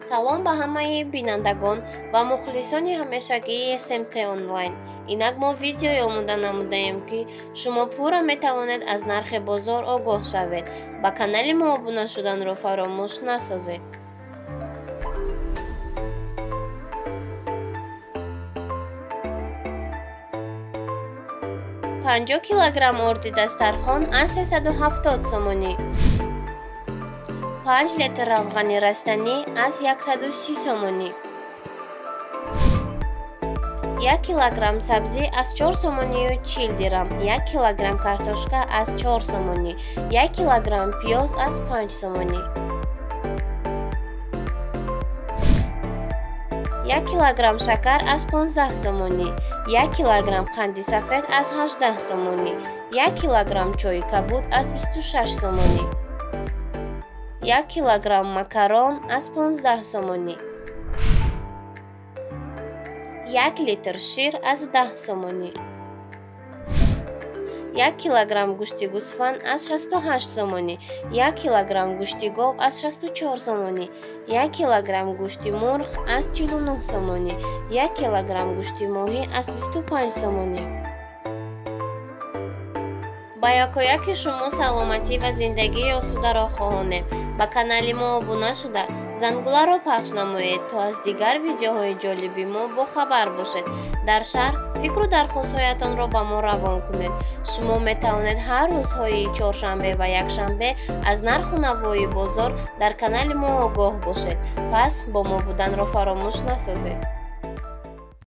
Салом ба ҳамаи бинандагон ва мухлисони ҳамешагии СМТ Онлайн. Инак мо видеое омода намудаем, ки шумо пурра метавонед аз нархи бозор огоҳ шавед. Ба канали мо обуна шуданро фаромӯш насозед. 50 килограмм орди дастархон аз 370 сомонӣ. 5 литр равғани растанӣ аз 130 сомонӣ. 1 килограмм сабзӣ аз 4 сомонию 40 дирам, 1 килограмм картошка аз 4 сомонӣ, 1 килограмм пиёз аз 5 сомонӣ. 1 килограмм шакар аз 15 сомонӣ, 1 килограмм қанди сафед аз 18 сомонӣ, 1 килограмм чойи кабуд аз 26 сомонӣ. 1 килограмм макарон аз 15 сомонӣ. 1 литр шир аз 10 сомонӣ. 1 килограмм гӯшти гӯсфанд аз 68 сомонӣ, 1 килограмм гӯшти гов аз 64 сомонӣ, 1 килограмм гӯшти мурғ аз 49 сомонӣ, 1 килограмм гӯшти моҳӣ аз 25 сомонӣ. Ба якояки шумо саломатӣ ва зиндагии осударо хоҳонем. Ба канали мо обуна шуда, зангуларо пахш намоед, то аз дигар видеоҳои ҷолиби мо бохабар бошед. Дар шарҳ фикру дархостҳоятонро ба мо равон кунед. Шумо метавонед ҳар рӯзҳои чоршанбе ва якшанбе аз нарху навои бозор дар канали мо огоҳ бошед. Пас бо мо буданро фаромӯш насозед.